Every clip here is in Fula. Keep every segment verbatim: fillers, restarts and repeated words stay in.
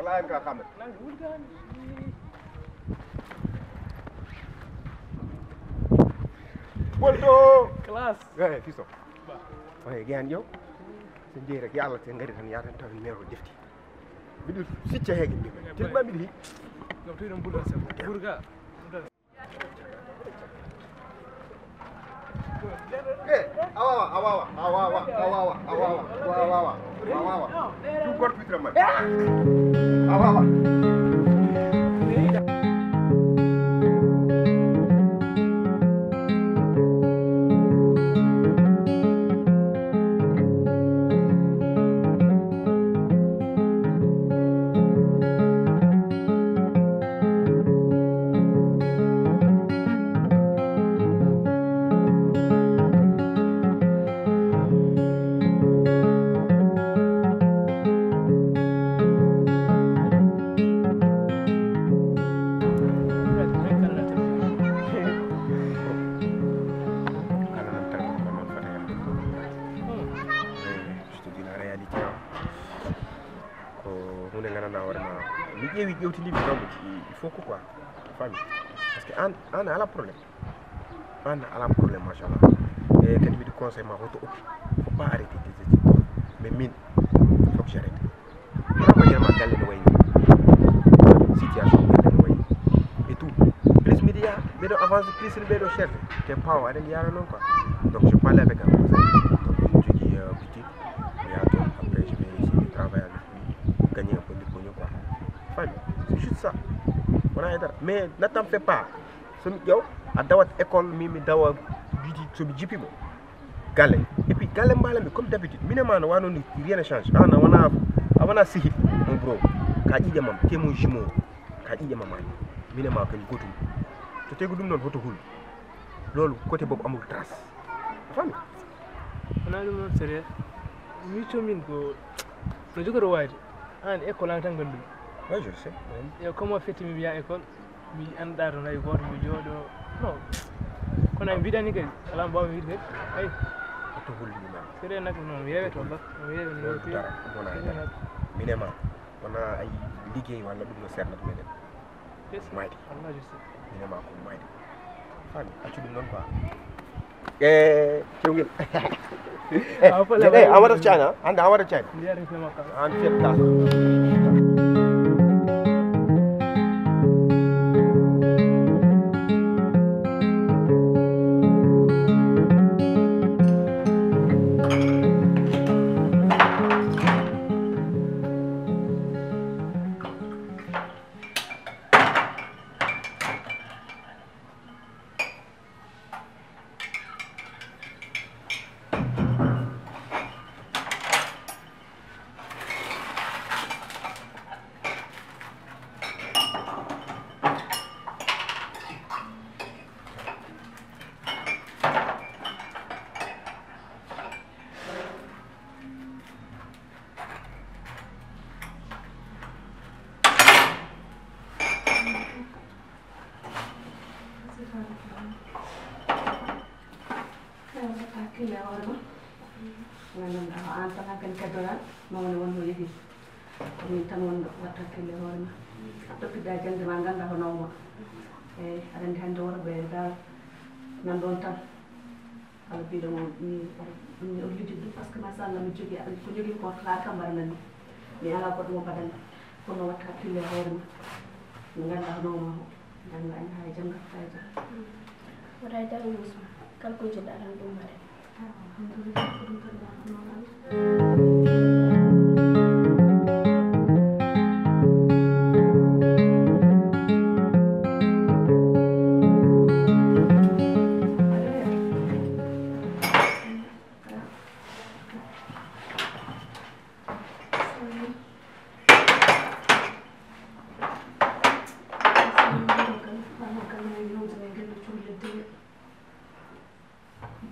Bàyyi nga xam ne. Bolto. Classe. Eh, fii so. Oye, gaan yow. So jeyi rek, Yàlla te ngari tan, yaata tan numéro defti. Mbiɗo sicca heege mbiɗa. Tilma mbiɗa hi. Ngam toy ɗon bula sa. Burga. Eh, awawa, awawa, awawa, awawa, awawa, awawa, awawa. Ɗum goto fitira man. Awawa. Ko hunde nganndanɗaa hoore ma, mi ƴeewi ƴewtidi mi taw il faut que quoi, fami, parce que an an ala problème, an ala problème, machallah. E kadi mbiɗo conseil ma hoto oppi, faut pas arrêter des études, mais min faut que j'arrête. Wona ko jeema galle no wayi ni, situation galle no wayi et tout, plus mbiɗo yaha mbiɗo avance plus mbiɗo cherche te pawa aɗen yara noon quoi. Donc je parle avec un conseil, donc mi jogui boutique, mi yaha toon, après je vais essayer de travailler avec lui, gagner un peu de pognon quoi. Fami, c'est juste ça. Wona e dara mais nattam fait pas. Somi ƴeew a dawat école min mi dawa boutique somi jippimo galle. Et puis galle mbaalanmi comme d'habitude, minen ma no wano ni, rien ne change. An a wona, a wona sihil, mon bro, ka ƴiƴam am te mon jumeau, ka ƴiƴam am an. Minen ma kadi gotum. So tegu ɗum noon hoto hul. Loolu côté boobu amul trace. A fami? Wona ɗum noon sérieux. Mi wicco min ko no jogori wayde. An école an tan ganndumi. Oui, je sais. Yo comment fête mi wiya école. Mi anndaa toon hay gooto, mi jooɗo. Non. Kono ay mbiɗani kadi alaa mbaaw mi wiide kadi. Ay. Hoto holli ɗum en? Sérieux nak non, mi yewe toon bak mi yewe no feewi. Dara wona e dara. Mine ma wona ay liggey walla ɗum no serna ɗum enen. Mayde. Mine ma ko mayde. Fami accu ɗum noon quoi. E cewgel. Amara china, anda amara china. An fiat ka. Hakkille hoore ma. Nganndanɗaa ko aan tan hankadi keddoɗaa mawne won no yehi. Ko min tan wonɗo watta hakkille hoore ma. A toppitɗaa jaŋde ma ngannda ko nawma. Eyi aɗa anndi hannde worɓe dal nan ɗoon tan. Kala biɗo mo mi mi o lijji ɗum parce que machallah mi jogii aɗa ko jogii ko haa kam mbaɗanami. Mi alaa goɗɗo mo mbaɗanmi. Kono watta hakkille hoore ma. Ngannda ko nawma ko. Jannga aña haa e jannga haa e jannga. Wota e jannga musma. Kala ko njiɗɗa tan ɗum mbaɗen.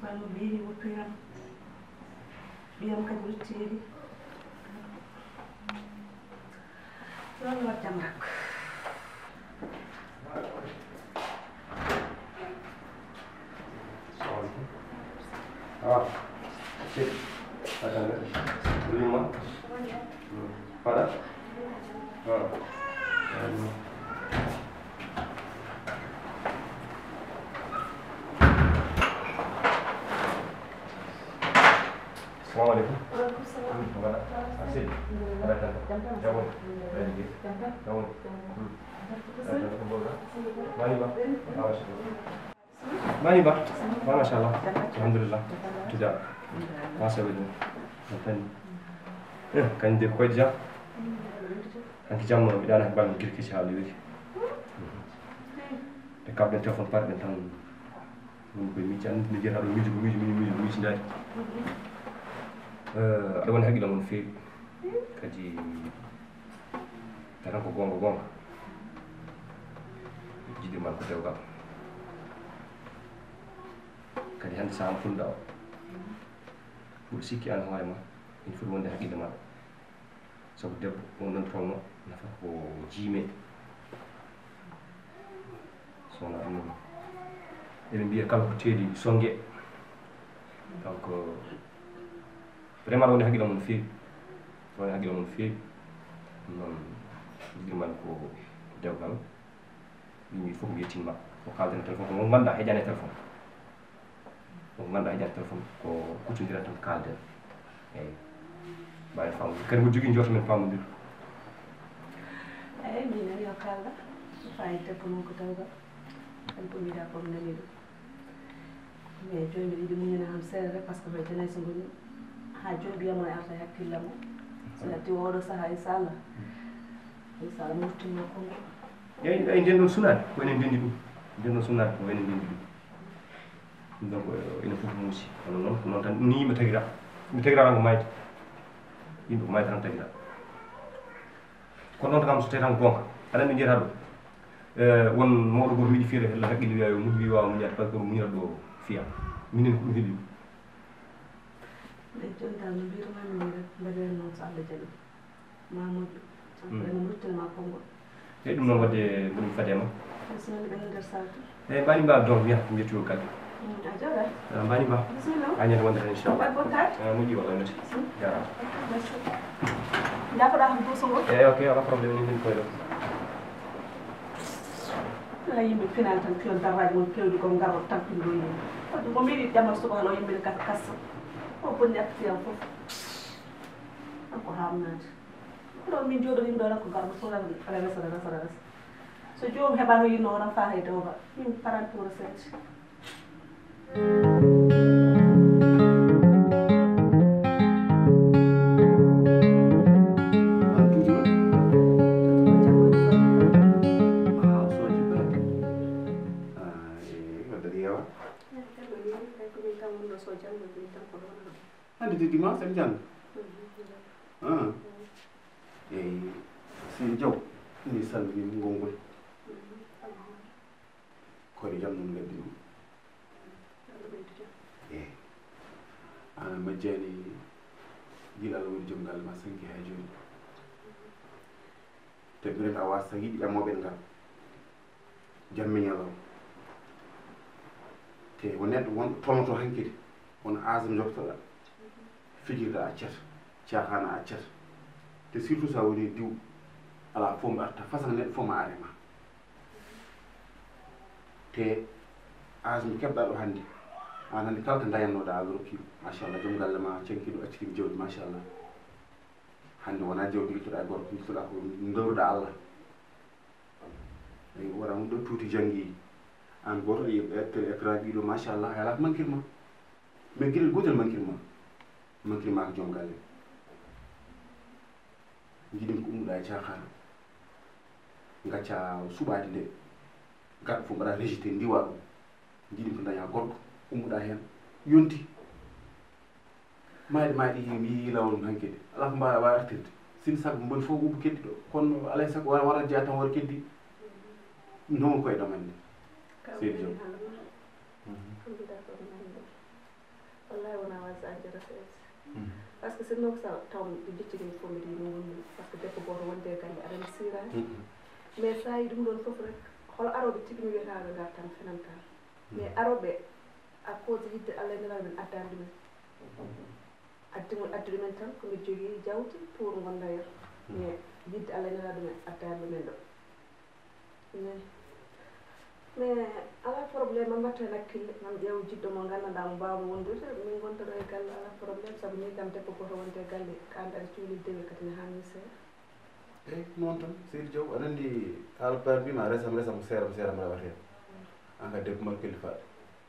Balmo beeri woppiram ɓiyam kadi rutteeri. Yo Allah waɗ jam rakko. Awa. Sik. Atande. Rima. Pada. Assalamu aleykum. Waaleykum salam. Hmm, ko mbaɗa? A selli? Alhamdulillah. Aɗa tan? Jam tan. Jam woni? Aɗa liggeede? Jam tan. Jam woni? Hmm. Aɗa tan ko mbaɗa? Mani ba? Awa, selli. Mani ba? Ba, machallah. Jam tan. Alhamdulillah. Jam tan. Tuda. Alhamdulillah. Machallah. Jam tan. Eh, kañ de koyde jam. Hanki jamma mi ɗaanaki balɗe girki si haa lewiri. Ɓe kaɓɗen téléphone parɗen tan. Ɗum koye miijo, anndi no jeeyataa ɗo miijo, ko miijo, miijo, miijo, miijo ndaari. Eh, aɗa woni haqqille mon feewi. Kadi, tan ko goonga, goonga. Jiɗirma ko dewgal. Kadi hannde so a fulɗo o. Mboɗo sikki aan hoore ma, ina foti wonde haqqille ma. Sabu debbo, on ɗon tolno, nafata ko jiime. So wonaa ɗum noon, eɓe mbiya kala ko teeli sonnge. Donc, vraiment, aɗa woni haqqille mon no feewi. Aɗa woni haqqille mon no feewi. Ɗum noon, jiɗirma ko dewgal. Min fof mi yettinma. Ko kaalden téléphone, ko mo ngannduɗaa heƴaani téléphone. Ko mo ngannduɗaa heƴaani téléphone, ko kuccondiren tan kaalden. Eeyi. Mbaawen faamude. Kadi mboɗo jogii njorto men paamondir. Eeyi, min nani o kaalɗa. Fayi debbo noon ko dewgal. Kadi ko mbiɗa ko mi nani ɗum. Mais jooni mbiɗa yiɗi muñana kam seeɗa rek, parce que ɓe janay so ngoni. Haa jooni ɓiyam o arta e hakkille am o. So yalti oɗo sahaa, inchallah. Inchallah, mi ruttinma konngol. Eeyi, eeyi, nden ɗon sunaade, ko enen ndenndi ɗum. Nden ɗon sunaade, ko enen ndenndi ɗum. Ɗum ɗon ko enen fof muusi. Kono noon, ko noon tan, ɗum ni yimɓe tagira. Yimɓe tagira tan ko maayde. Yimɓe ko maayde tan tagira. Kono noon tan kam, so tawii tan ko goonga, aɗa anndi njiyata ɗo. Eh, won mawɗo gooto mi yiɗi fiyde hella haqqille wiya yo muñ, wiya waawa muñaade, par ce que muñata ɗo fiya. Minen ko ɗum heɓi. Eeyi, jooni tan no mbiyrumaa mi nii rek, mbaɗen noon so Allah jaɓii. Ma moƴƴu. Après, mi ruttinma konngol. Eeyi, ɗum noon waɗde mboɗo faade ma. Bisimilla, ɓe no nder salle to. Eeyi, Mbani Ba, donc, wiya ko mbiyetee o galle. Mm, a jaaraama. Ah, Mbani Ba. Bisimilla. A ñande wonde tan, inchallah. Waɗ bokkaat. Ah, moƴƴi wallahi, merci. Jaaraama. Ok, merci. Jaafoɗaa kam duuso ngol. Eeyi, ok, alaa problème, min koye ɗo. Ala yimɓe final tan, piyon darraaji mon kewɗi ko ngaroo tampinɗo yimɓe. Wadde mo mbiɗi ƴamal suka halo yimɓe ne kasa kasa. O bonni accident fof. An ko haamnaade. Ɗo min jooɗoɗin ɗo tan ko garɗo fof tan aɗa resa, aɗa resa, aɗa resa. So joomum heɓaano yinno o tan faata e dewgal. Min paran pour recette. Hannde de dimanche en janngo. Ah. Eeyi, seydi Diaw, mi salmini ngol ngol. Koɗo jam noon ngaddi ɗum. Eeyi. Aan a majjaani gila Allah woni joom galle ma sanki haa jooni. Te mbiɗen a waasa yiɗi ƴamooɓe en ngal. Jamma e ñalawma. Te wo neɗɗo wonɗo tolnoto hankadi, won âge mo njoftoɗaa, fijirde a accata, caaxaan a accata. Te surtout so a woni diw, alaa fof mbaɗta façon neɗɗo fof ma are ma. Te âge mo keɓɗaa ɗo hannde, aan hannde kala ko ndayannoɗaa Allah rokki ma. Machallah, joom galle ma cankiiɗo accitiima jawdi, machallah. Hannde wonaa jawdi ngittuɗaa e gorko, ngittuɗaa ko ndawruɗaa Allah. Eyi, wara ɗum ɗo tuuti janngi. Aan gooto e ɓe tele écran ɗiɗo, machallah, hay alaa ko mankir ma. Mais geɗel gootel mankir ma. Mankir ma ko joom galle. Njiɗin ko ummuɗaa e caaxaan. Ngacca suɓaade nde. Garɗo fof mbaɗa rejeté, ndiwa ɗum. Njiɗin ko daña gorko, ummuɗaa heen, yonti. Maayde maayde, mi yii laawol mum hankadi. Alaa ko mbaawa artirde. Sin sago mboni fof ubbu keddi ɗo. Kono alay sago wara, wara jeya tan wara keddi. Noon koye ɗamanni. Seydi Diop. Alhamdulillah, ko ɗum nani ɗo. Wallahi wona wasde arde research. Parce que sinno ko sa taw ɓe jeccini fof mbiɗa yino wonde, parce que debbo gooto wonde e galle aɗa mi sirani. Mais sa yi ɗum ɗon fof rek, hol aroɓe tigi mi wiyata ɓe ngartan fenanta. Mais aroɓe à cause yidde Allah e Nelaɗo men addani ɗumen. Addi mo, addi ɗumen tan ko mbiɗa jogii jawdi pour ngonda yer. Mais Yiɗde Allah e Nelaaɗo men, attaani men ɗo. Mais, mais alaa problème, a mbaɗta heen hakkille, ngam ƴeew jiɗɗo mo nganndanɗaa mo mbaawno wondude, min ngonta ɗo e galle, alaa problème, sabu nii kam debbo gooto wonde e galle, ka anndaa aɗa cuulii dewe kadi ne haanni seeɗa. Eyi, noon tan, Seydi Diaw, aɗa anndi Haalpulaar mbiima, "Resam, resam, ko seeram, seeram rewata heen." Aan ka debbo ma kelli faɗde.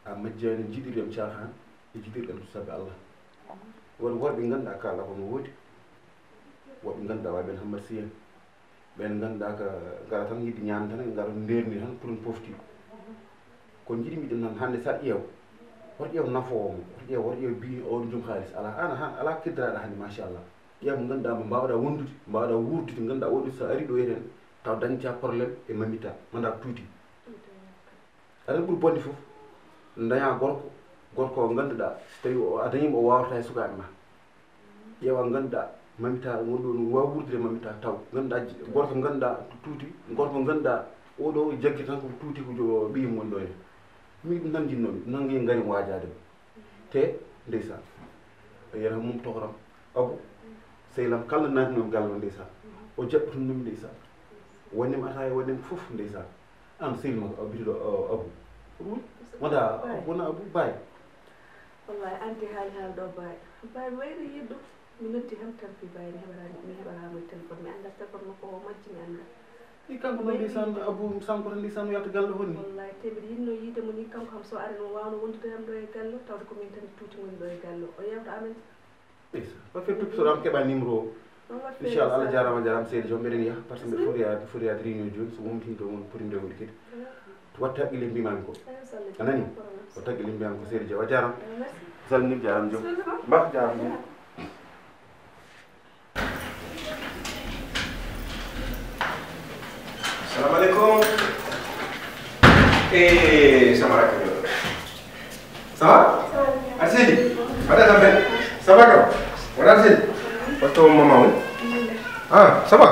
A majjaani jiɗirɗe am caaxaan, e jiɗirɗe am sabi Allah. Won worɓe ngannduɗaa kaalɗaa ko no woodi. Woɓɓe ngannduɗaa waawi ɓen Hammad Siyee. Ɓen ngannduɗaa ka ngara tan yiɗde ñaamde tan, ngara ndeerni tan, pour en pofti. Ko njiɗmi ɗum tan hannde, sa ƴeew, woto ƴeew nafoowo mo, woto ƴeew, woto ƴeew bi on jom haalis. Alaa, aan, aan, alaa keddiraaɗo hannde, machallah. Ƴeew mo ngannduɗaa mo mbaawɗaa wondude, mbaawɗaa wuurdude, ngannduɗaa oɗo so ari ɗo e heen, taw dañta problème e mamita, manda tuuti. Aɗa ɓuri bonde fof, dañaa gorko, gorko o ngannduɗaa, so tawii o, a dañii mo, o waawata e sukaaɓe ma. Ƴeewa ngannduɗaa, mamita wonɗo no waawi wuurdude mamita taw. Ngannduɗaa, gorko ngannduɗaa tuuti, gorko ngannduɗaa oɗo jaggi tan ko tuuti ko jo-, ɓiyi mum woni ɗo heen. Min ɗum tan njinnoomi, nanngee ngari waajaade mo. Te, ndeysaan, o yiyata mum tokoram, Abu, sehil am kala naatnoo galle o, ndeysaan, o jaɓɓitum ɗum, ndeysaan. Waɗnii mi ataaya, waɗnii mi fof, ndeysaan. Aan sehil makko, o biyetee ɗo, o, Abu. Ɗum woni? Wonaa Abu, wonaa Abu, Baay. Wallaay, aan tigi haali haala ɗo, Baay. Baay, mi wayri yiɗde ɗum. Mi noddi tan, tampi Baay, mi heɓataa, mi heɓataa mo e téléphone. Mi anndaa téléphone makko o majji, mi anndaa. Ɗi kanko noon, ndeysaan, Abu Sankoro, ndeysaan, o yalta galle ɗo honni. Wallaay, te mbiɗa yiɗnoo yiide mo nii, kanko kam so ari, no waawno wondude e am ɗo e galle, tawde ko min tan tuuti ngoni ɗo e galle. O yeewta amen. Ndeysaan. Ko fii toppitooɗo am, keɓa numéro o. Inchallah, Allah jaaraama, jaaraama, sehil Diaw, mbeɗen yaha, par ce que mbeɗa foti yaade, foti yaade réunion jooni, so wumtini to, won poti nde woni kadi. Watta haqqille mbiymaami ko. A nani? Watta haqqille mbiymaami ko, sehil Diaw, a jaaraama. Salmini, jaaraama, Diaw. Mbaa jaaraama, Diaw. Salamu aleykum. Eh, sama rakka. Ça va? Ça va bien. Aɗa selli? Mbaɗɗa tampere? Ça va kam? Wona aɗa selli? Waɗto maman woni? Ah, ça va?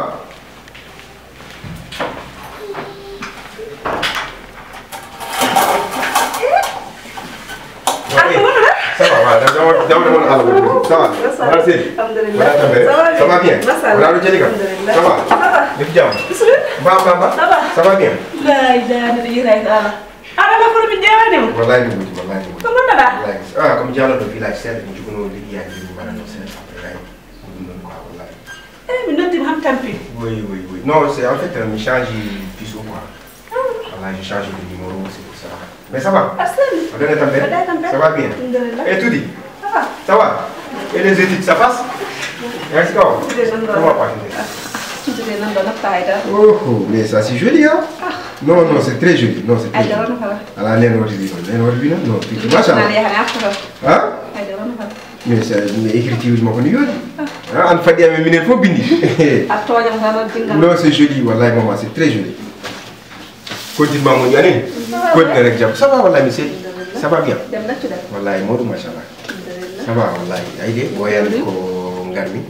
Ça va, voilà, jam, jam, jam, Allah. Ça va? Wona aɗa selli? Alhamdulillah. Wona tampere? Ça va bien. Ça va bien? Machallah. Wona aɗa selli kam? Alhamdulillah. Ça va? Ça va. Def jam. Bismillah. Ba, ba, ba. Ça va? Ça va bien. La ilaha illallah. Aɗa, ala kono min ƴeewani mo. Wallahi mi wuji, wallahi mi wuji. Ko ngonnoɗaa? Wallahi. Ah, comme jaalooɗo village seeɗa, mi joguno liggeyaaji ɗi mi mbaɗatnoo seeɗa. Après, ko ɗum ɗon quoi, wallahi. Eh, mi noddi mo han tampi. Oui, oui, oui. Non, c'est en fait, euh, mi change puce quoi. Ah. Wallahi, je change de numéro, c'est pour ça. Mais ça va? Arsène. On est en paix? On est en paix. Ça va bien? Alhamdulillah. Et tout dit? Ça va. Ça va? Et les études, ça passe? Merci. Comment pas? Oh, mais ça, c'est joli, hein? Ah. Non, non, c'est très joli. Non, c'est très joli. Ala, nen woti bi non, nen woti bi non. Non, tu, tu, machallah. Hein? Mais ça, mais écriture, je m'en connais. Ah, on fait des minutes, faut bini. Non, c'est joli, wallahi, maman, c'est très joli. Continue, maman, on y allait. Continue avec Diab. Ça va, wallahi, monsieur. Ça va bien. Wallahi, Modou, machallah. Ça va, wallahi. Ayde, boyan ko ngarmi.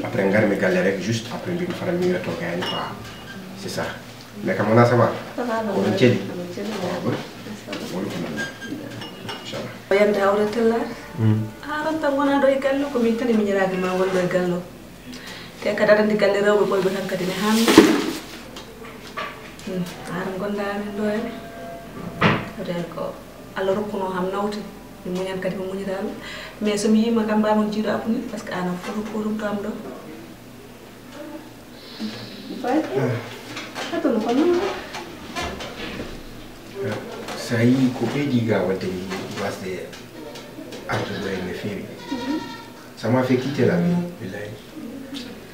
Après, ngarmi galle rek, juste après, mbimi fara mi yetto gayani quoi. C'est ça. Mais kam wona ça va? Ça va, ko ɗum celi? Ko ɗum celi. Ko ɗum ko non. Inchallah. O yande hawre tellaade. Aran tan wona ɗo e galle, ko min tan e miñiraaɓe ma won ɗo e galle. Te kadi aɗa anndi galle rewɓe ɓooyɓe tan kadi ne haanni. Aran gonda amen ɗo en. Ɗen ko Allah rokkuno ham nawte. Mi muñan kadi mi muñiraaɓe. Mais so mi yiima kam mbaamon jiiɗo Abu ni, parce que ana foto fotum to am ɗo. Faati? Ah. Aduna ko noon. Ah, so a yii ko ɓeydi ga waɗde ni wasde arde ɗo en no feewi. Mhm. Ça m'a fait quitter la vie, billahi.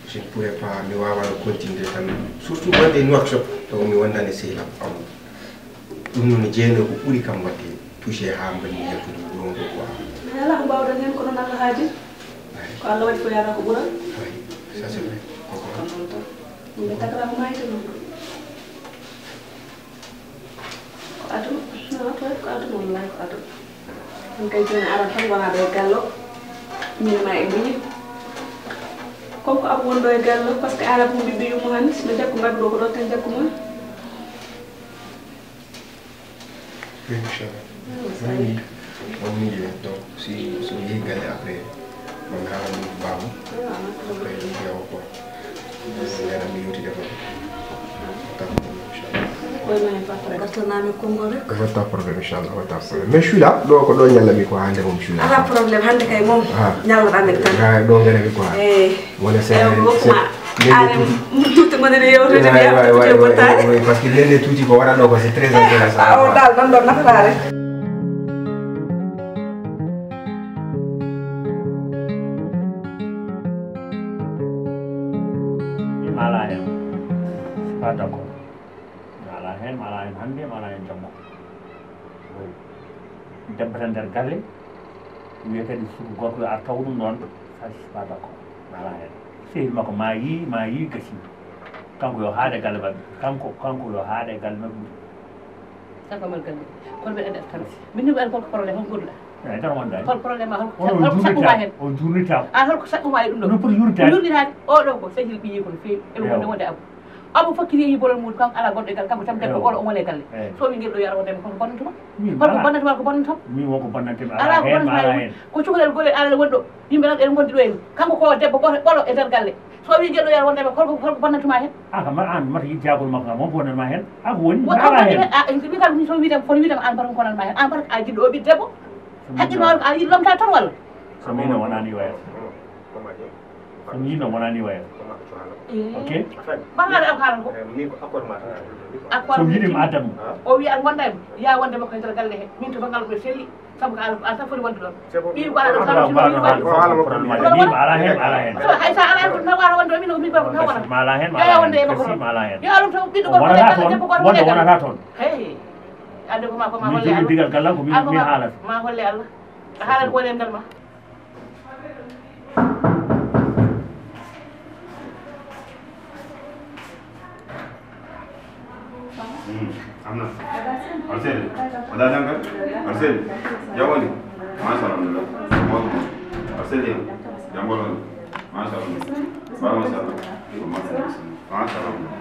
Je ne pourrais pas, mi waawano continuer tan. Surtout wonde en workshop, to mi wondani sehil am. Ɗum noon jeeyno ko ɓuri kam waɗde touché haa mbaɗmi yaltude wuro ngo quoi. Mais alaa ko mbaawɗon heen, ko noon Allah haaji. Ko Allah waɗi ko yaara ko ɓura. Oui, ça c'est vrai. Ko ko. Ko noon tan. Min tagra ko maayde noon. Ko aduna, non, ko aduna, wallahi ko aduna. Min kay jooni aran tan wona ɗo e gallo. Min ma e muñi. Comme ko Abu won ɗo e gallo, parce que Abu ɓiɓɓe yumma hannde, no jaggu mbaɗu ɗo ko ɗon tan jaggu ma. Inchallah. Woni, woni, donc, si, so mi yehi galle après, on haala ɗum baamu. Après, ɗum ƴeewa quoi. Ngarami yewtide ko. Wata problème, inchallah. Koye men e Papa Rek. Gartanami konngol rek. Wata problème, inchallah, wata problème. Mais Chula, ɗo ko ɗo ñallami ko hande mom Chula. Ala problème, hande kay mom. Ah. Ñalloɗa men tan. Ga ɗo ngarami ko ha. Eh. Wala c'est, eh, c'est, c'est, are, tuuti. Tuuti mo nene yewtude mi. Way, way, way, way, way, parce que nene tuuti ko wara ɗo ko c'est très intéressant. Ah, o dal, non, non, nafoore. Mi mala hen. Pas d'accord. Mi mala hen, mi mala hen hande, mi mala hen jamma. Debbo tan nder galle, wiya kadi suka gorko yo ar taw ɗum ɗon, ça, je suis pas d'accord. Mi mala hen. Sehil makko ma yi, ma yi gasi. Kanko yo haade galle maɓɓe. Kanko, kanko yo haade galle maɓɓe. Saka mal galle. Kono mbiɗa andi tan. Min ni mbiɗa andi holko problème, holko goduɗa? Eyi, tan wonda. Hol problème ma, holko, onon hol ko jurnita, saɗɗuma hen? On jurnita. An holko saɗɗuma e ɗum ɗo? No poti jurnitaade? Ko jurnitaade? O ɗo ko sehil ɓiyi ko no feewi. Eɓe wonde wonde abu. Abu fakkiri yeehi bolol mum, kanko ala goɗɗo e galle, kanko tan debbo, ewa, oɗo o wona e galle. Eyi. So wi ngel ɗo yo ar wonde ko bonnantuma? Min, holko ala. Bonnantuma, ko bonnantuma? Min wonko bonnantemi, ala ko hen, ma bonnantuma ala hen. Ko cukalel golel alal woni ɗo. Yimɓe tan eɗen ngondi ɗo en. Kanko ko debbo goto ɓolo e nder galle. So wi ngel ɗo yo ar wonde ko holko, holko bonnantuma hen? Ah, kam an mata yidde jagol makko kam, on ko wonanma hen. Ah, ko woni? Won, ala hen. Ah, en mi kam so wiidam, kono wiidam an mata ko wonanma hen. An mata a jiɗɗo o ɓiɗɗo debbo. Hakkil ma ko a yiɗi lomta tan walla? So min o wonani wayata. So mi yiɗno wonani wayata. Eh. Ok. Bangare am haalan ko. Accord. So mi yiɗi mi addan mo. O wi an wonda e mo. Ya wonde makko e nder galle he. Min to bangal ɓe selli. Sabu ko an, an tan foti wonde ɗon. Ɓiyi ko ala ɗon tan. Ko ala mo ko mi ala. Min mi ala hen, mi ala hen. So hay sa ala ko na wara wonde min o mi ba ko na wara. Ma ala hen, ma ala hen. Ya wonde e makko. Ma ala hen. Ya ɗum to ɓiɗɗo gorko wonata toon. Debbo gorko wonata toon. Hey. Ande ko ma ko ma holle Allah. Digal gallan ko min mi haalata. Ma holle Allah. A haalat ko woni e nder ma. Hmm, am na. Arsene, wala dangal. Arsene, jawoni. Masha Allah. Arsene, jambolo. Masha Allah. Ba masha Allah. Masha Allah.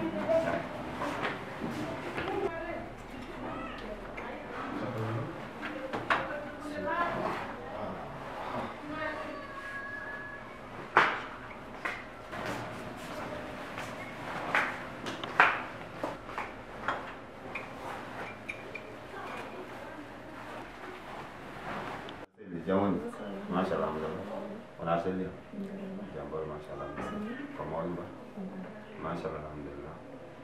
Selli, jam woni? Machallah, alhamdulillah. Wona selli? Alhamdulillah. Jam bol, machallah. Ko mawɗum ba? Machallah, alhamdulillah.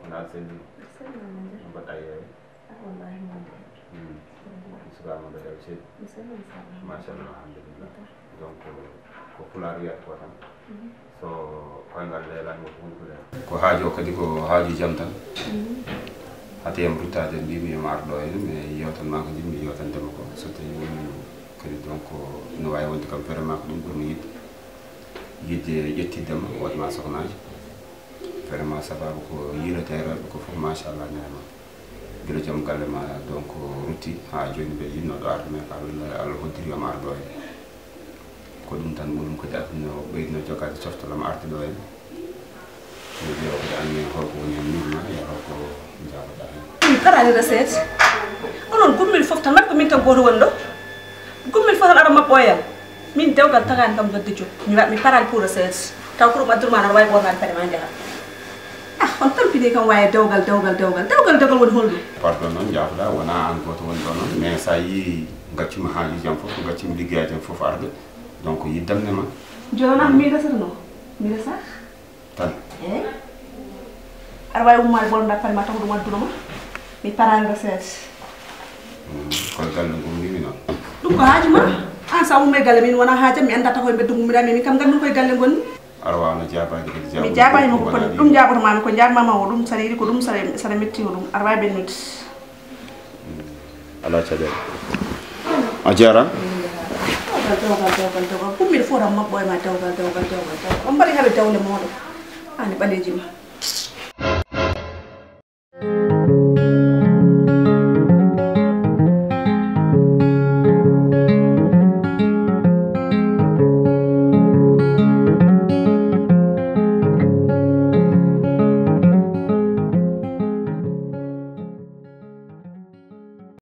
Wona selli? Selli, alhamdulillah. No mbaɗɗa yeewe? Ah, wallahi, mawɗum. Hmm. Suka ma mbaɗɗa yeewe selli? Mi selli, machallah. Machallah, alhamdulillah. Donc, ko pulaar wiyata ko tan. Mhm. So koyngal leelani mo ko woni ko leela. Ko haaju o kadi ko haaju jam tan. Mhm. Hade yam ruttaade mbimi yo mi ar ɗo heen, mi yewtan ma ko njiɗmi yewtande ma ko. So tawi woni kadi donc no waawi wonde kam vraiment ko ɗum ɓurmi yiɗde. Yiɗde ƴettidde ma, waɗ ma sohnaaji. Vraiment sababu ko yiilete rewɓe ko fof machallah neema. Gila joom galle ma donc rutti haa jooni mbeɗa yiɗno ɗo arde mais ko Allah, Allah hoddiri yo mi ar ɗo heen. Ko ɗum tan ɓurum kadi adduno ɓeyduno jogaade coftal am arde ɗo heen. Mi ƴeewa kadi an ne holko woni heen miijo ma e holko njaaboɗa heen. Min paraani recette. Onon gummel fof tan mbaɗ ko min tan gooto woni ɗo. Gummel fof tan aɗa maɓɓoyam. Min dewgal tagaani kam nodde joom. Mi wa-, mi paraani pour recette. Taw ko ɗum addude ma aɗa waawi ɓornaade paɗe ma njaha. Ah, on tampini kam waaye dewgal, dewgal, dewgal. Dewgal, dewgal woni holɗum? Pardon noon njaafo-ɗaa, wonaa aan gooto woni ɗo noon. Mais so a yii ngaccumi haajuuji am fof, ngaccumi liggeyaaji am fof arde. Donc yiddam ne ma. Jooni noon mi resata no? Mi resa? Tan. Eh? Aɗa waawi ummaade bononɗaa paɗe ma taw ko ɗum adduno ma? Mi paraani recette. Hmm, koye galle ngoo mbimi noon. Ɗum ko haaju ma. Aan so a ummii galle min wonaa haajam, mi anndaa taw koye mbeddu ngummiɗaa, mais min kam nganndu koye galle ngonni. Aɗa waawi no jaabaade kadi. Mi jaabaani mo ko poti, ɗum jaaboto ma mi ko njaabma ma o ɗum sariiri ko ɗum sara, sara metti o ɗum. Aɗa waawi ɓennude. Alaa caɗeele. A jaaraama. Dewgal, dewgal, dewgal, dewgal. Kummiɗo fof tan maɓɓo e ma dewgal, dewgal, dewgal, dewgal. On mbaɗi haɓe dewle mooɗon. Ani ɓaleeji ma.